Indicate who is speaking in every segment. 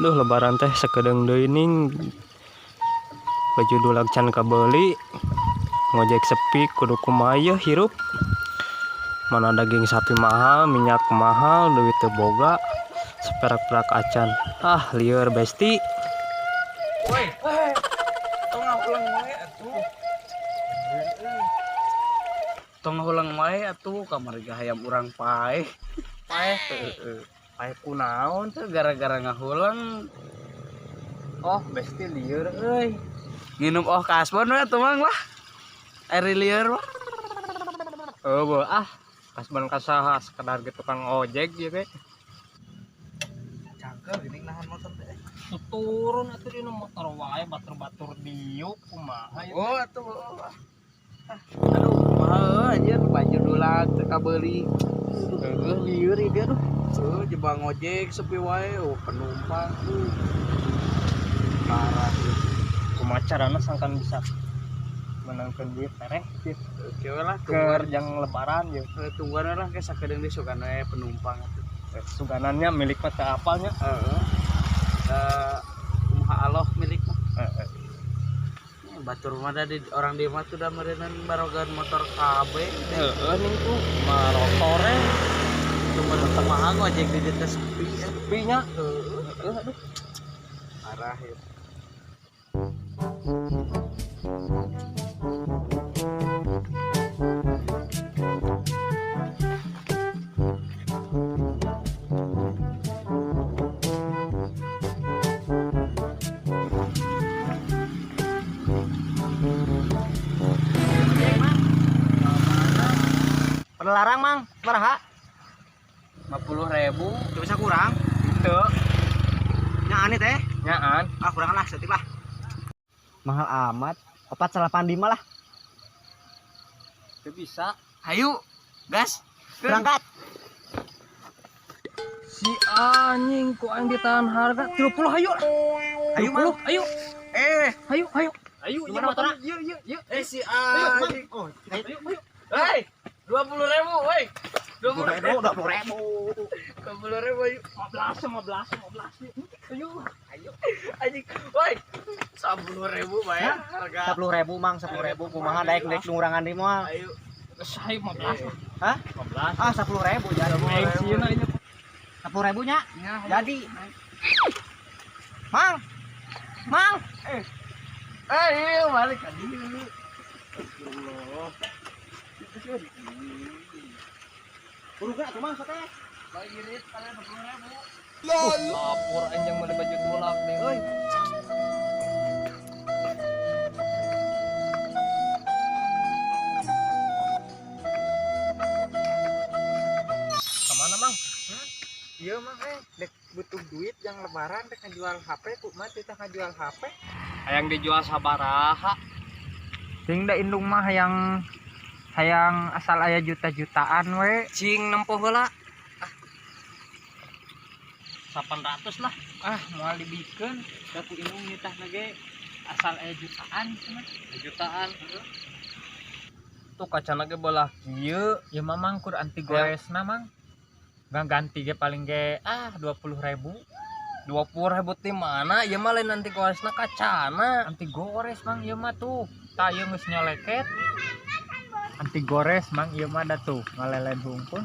Speaker 1: Duh, lebaran teh sakedeung deui ning, baju dulag can kabeuli, ngojek sepi, kudu kumaha yeuh hirup? Mana daging sapi mahal, minyak mahal, duit teu boga saperak-perak acan. Ah, lieur, besti.
Speaker 2: Woi, tong ngahuleng wae atuh. Tong ngahuleng wae atuh, kamari ge hayam urang paeh.
Speaker 1: Paeh?
Speaker 2: Heeh.
Speaker 1: Paeh kunaon?
Speaker 2: Teu, gara-gara ngahuleng.
Speaker 1: Oh, besti, lieur euy.
Speaker 2: Nginum oh kasbon we atuh, Mang, lah. Air lieur mah.
Speaker 1: Euweuh ah, kasban ka saha, sekedar ge tukang ojek ieu ge.
Speaker 2: Cangkel geuning nahan motor teh.
Speaker 1: Turun atuh dina motor wae, batur-batur diuk kumaha ieu?
Speaker 2: Oh, atuh. Aduh, kumaha anjir, baju dulag teu kabeuli.
Speaker 1: Heueuh, lieur ieu ge, aduh.
Speaker 2: Heuh, jebang ngojek sepi wae, oh penumpang tuh. Parah tuh.
Speaker 1: Kumaha carana sangkan bisa menangkeun duit tereh gitu?
Speaker 2: Oke we lah,
Speaker 1: Keur
Speaker 2: tungguan.
Speaker 1: jang lebaran ye.
Speaker 2: Heuh, tungguan we lah ke sakedeung deui sugan we penumpang atuh.
Speaker 1: Eh, suganannya milik mah teu apalnya.
Speaker 2: Heeh. Eh, kumaha Allah milik mah.
Speaker 1: Heeh.
Speaker 2: Eh, batur mah da di orang di mah tuh da meureunnan barogan motor KB.
Speaker 1: Heeh, ning tuh marotore.
Speaker 2: Cuma kumaha ngojek di dieu teh sepi ya.
Speaker 1: Sepi nya.
Speaker 2: Heeh.
Speaker 1: Heeh, aduh.
Speaker 2: Parah ya.
Speaker 3: Penelarang, Mang, sabaraha?
Speaker 2: 50.000.
Speaker 3: Teu bisa kurang.
Speaker 1: Teu.
Speaker 3: Nyaan teh.
Speaker 1: Nyaan.
Speaker 3: Ah, kurang lah, setik lah. Mahal amat. 485 lah.
Speaker 1: Teu bisa.
Speaker 2: Hayu, gas.
Speaker 3: Berangkat.
Speaker 1: Si anjing, ku aing ditahan harga 30, hayu lah.
Speaker 3: Hayu, Mang.
Speaker 1: 30, ayo.
Speaker 2: Eh,
Speaker 1: Hayu, hayu. Ayo,
Speaker 3: Gimana motorna?
Speaker 1: Ieu, ieu, ieu.
Speaker 2: eh si
Speaker 3: Ayo, Mang.
Speaker 2: anjing.
Speaker 3: Oh,
Speaker 1: Ayo, ayo.
Speaker 2: Hei, 20.000, woi. 20.000.
Speaker 3: 20.000, 20.000.
Speaker 2: 20.000, ayo.
Speaker 1: 15, 15, 15. Ayo.
Speaker 2: Ayo. Anjing, woi. 10.000 bayar harga.
Speaker 3: 10.000, Mang, 10.000 kumaha daek daek ngurangan deui moal.
Speaker 2: Ayo.
Speaker 1: Geus, hayu 15 lah.
Speaker 3: Hah?
Speaker 1: 15.
Speaker 3: Ah, 10.000 jadi.
Speaker 1: Aing sieun aing.
Speaker 3: 10.000 nya.
Speaker 2: Ya,
Speaker 3: Jadi. Mang. Mang.
Speaker 2: Eh, iya, balik tadi. Astagfirullah.
Speaker 3: Buru atuh, Mang, sok teh.
Speaker 2: Bagi kalian 10.000.
Speaker 1: Lapor anjing meuli baju dulak deh euy. Kemana, Mang?
Speaker 4: Iya, Mang, eh dek butuh duit yang lebaran, dek ngajual HP, kumaha teh ngajual HP?
Speaker 1: Hayang dijual sabaraha?
Speaker 4: Ting da indung mah hayang hayang asal aya juta-jutaan we.
Speaker 1: Cing nempo heula. Ah. 800 lah.
Speaker 4: Ah, moal dibikeun da ku indung nitah ge asal aya jutaan cenah.
Speaker 1: Jutaan. Tuh kacana ge belah kieu.
Speaker 4: Ya mamang kur anti goresna, Mang. Nggak ganti ge paling ge ah 20.000.
Speaker 1: 20.000 ti mana? Ieu mah lain anti goresna, kacana.
Speaker 4: Anti gores, Mang, ieu mah tuh. Tah ieu geus nyoleket. Anti gores, Mang, ieu mah da tuh ngalelen hungkul.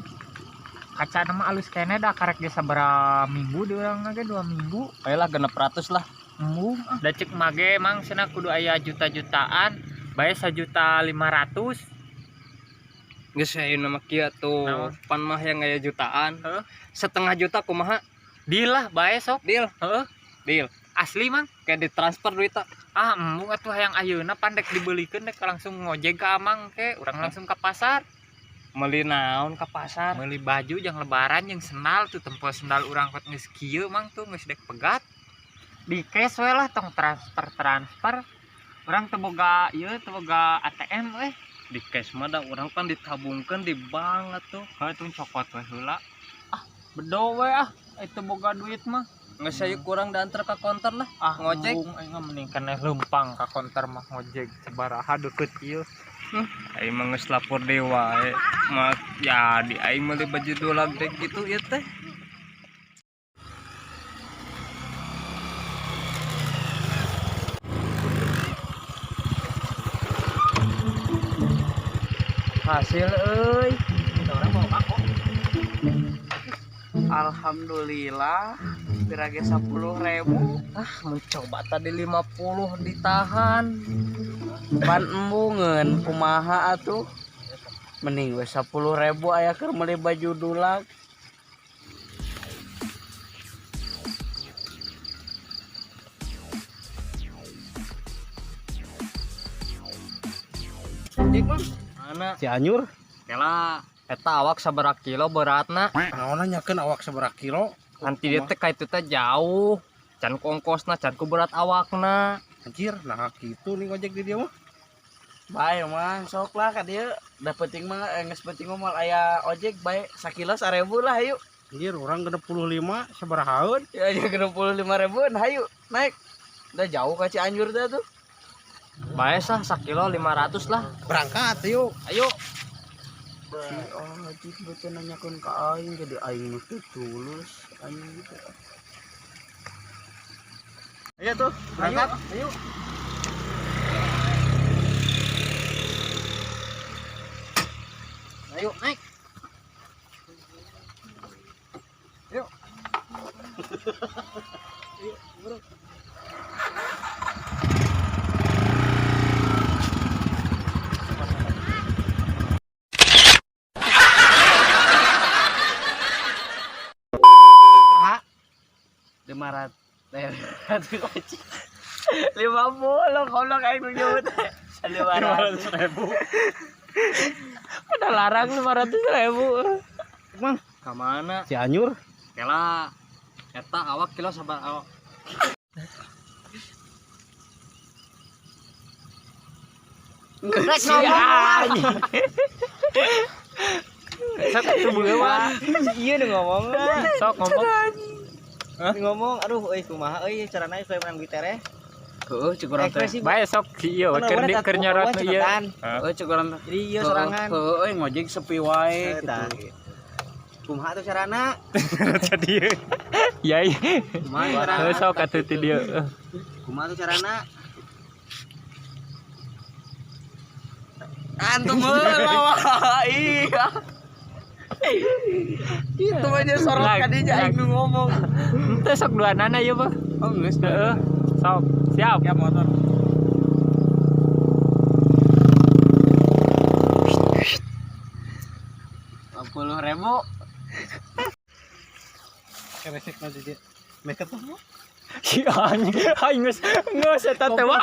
Speaker 4: Kacana mah alus keneh da karek ge sabaraha minggu di urang ge 2 minggu.
Speaker 1: Ayolah 600 lah.
Speaker 4: Embung ah. Da cek mage, Mang, cenah kudu aya juta-jutaan, bae 1.500.000.
Speaker 1: Geus ayeuna mah kieu tuh.
Speaker 4: Naon?
Speaker 1: Pan mah yang aya jutaan.
Speaker 4: Heeh.
Speaker 1: Setengah juta kumaha?
Speaker 4: Deal lah bae sok.
Speaker 1: Deal.
Speaker 4: Heeh.
Speaker 1: Deal.
Speaker 4: Asli, Mang.
Speaker 1: Kayak ditransfer duit tak?
Speaker 4: Ah, embung atuh hayang ayeuna pan dek dibelikeun dek langsung ngojek ka Amang ke, urang langsung ke pasar.
Speaker 1: Meuli naon ke pasar?
Speaker 4: Meuli baju jang lebaran jeung sendal tuh, tempo sendal urang kot geus kieu, Mang, tuh geus dek pegat. Di cash we lah tong transfer-transfer. Urang teu boga ieu teu boga ATM euy.
Speaker 1: Di cash mah da urang pan ditabungkeun di bank atuh.
Speaker 4: Heuh tuh cokot we heula. Ah, bedo we ah, itu boga duit mah.
Speaker 1: Geus ayo kurang diantar ka konter lah.
Speaker 4: Ah,
Speaker 1: Ngojek.
Speaker 4: embung aing mah mending keneh leumpang ka konter mah ngojek sabaraha deukeut ieu.
Speaker 1: Aing mah geus lapor deui wae. Mah jadi aing meuli baju dulag teh gitu ieu teh. Hasil euy.
Speaker 3: Orang mau bako.
Speaker 2: Alhamdulillah pirage 10.000.
Speaker 1: Ah, mencoba tadi 50 ditahan.
Speaker 2: Pan embungeun kumaha atuh. Mending we 10.000 aya keur meuli baju dulag.
Speaker 1: Dik mah. Mana?
Speaker 3: Cianjur.
Speaker 1: Kela eta awak sabaraha kilo beratna.
Speaker 5: Naonna nyakeun awak sabaraha kilo?
Speaker 1: Nanti dia teh ka itu teh jauh. Can ku ongkosna, can ku berat awakna.
Speaker 5: Anjir, nah kitu nih ngojek di dia mah.
Speaker 2: Bae mah sok lah ka dieu. Da penting mah geus penting mah moal aya ojek bae sakilo 1.000 lah hayu.
Speaker 5: Anjir, urang 65 sabarahaeun?
Speaker 2: Ya ya 65.000 hayu naik. Udah jauh ka Cianjur dah tuh.
Speaker 1: Bae sah sakilo 500 lah.
Speaker 5: Berangkat yuk.
Speaker 1: Ayo.
Speaker 2: Si ojek betul nanyakeun ka aing jadi aing nu teu tulus anjing gitu.
Speaker 3: Ayo tuh, berangkat.
Speaker 1: Ayo. Ayo naik. Ayo. Ayo, bro.
Speaker 2: Ha? 500 50 goblok aing nu nyebut. 500.000. Udah larang 500.000.
Speaker 3: Mang,
Speaker 1: Ka mana?
Speaker 3: Cianjur.
Speaker 1: Kela eta awak kilo sabar awak.
Speaker 2: Rek ngomong.
Speaker 4: Sok atuh beuleuan.
Speaker 3: Iya nu ngomong.
Speaker 4: Sok ngomong.
Speaker 3: Ngomong, aduh euy kumaha euy carana supaya menang duit tereh.
Speaker 2: Heeh, cek urang teh.
Speaker 4: Bae sok si ieu we keur keur nyorot nu ieu.
Speaker 2: Heeh, cek urang teh.
Speaker 3: Jadi ieu sorangan.
Speaker 2: Heeh, euy ngojek sepi wae gitu.
Speaker 3: Kumaha tuh carana?
Speaker 4: Jadi yai.
Speaker 3: Kumaha carana?
Speaker 4: Heuh sok atuh ti dieu.
Speaker 3: Kumaha tuh carana?
Speaker 2: Antum heula wah. Iya. Itu aja sorot
Speaker 4: Lag,
Speaker 2: ka dinya aing nu ngomong.
Speaker 4: Henteu sok duanana ieu mah.
Speaker 2: Oh, geus.
Speaker 4: Heeh. Sok, siap.
Speaker 2: Ya motor. 50.000.
Speaker 5: Keresek na di dia. Make ketemu.
Speaker 4: Si anjing, aing geus geus eta teh wah.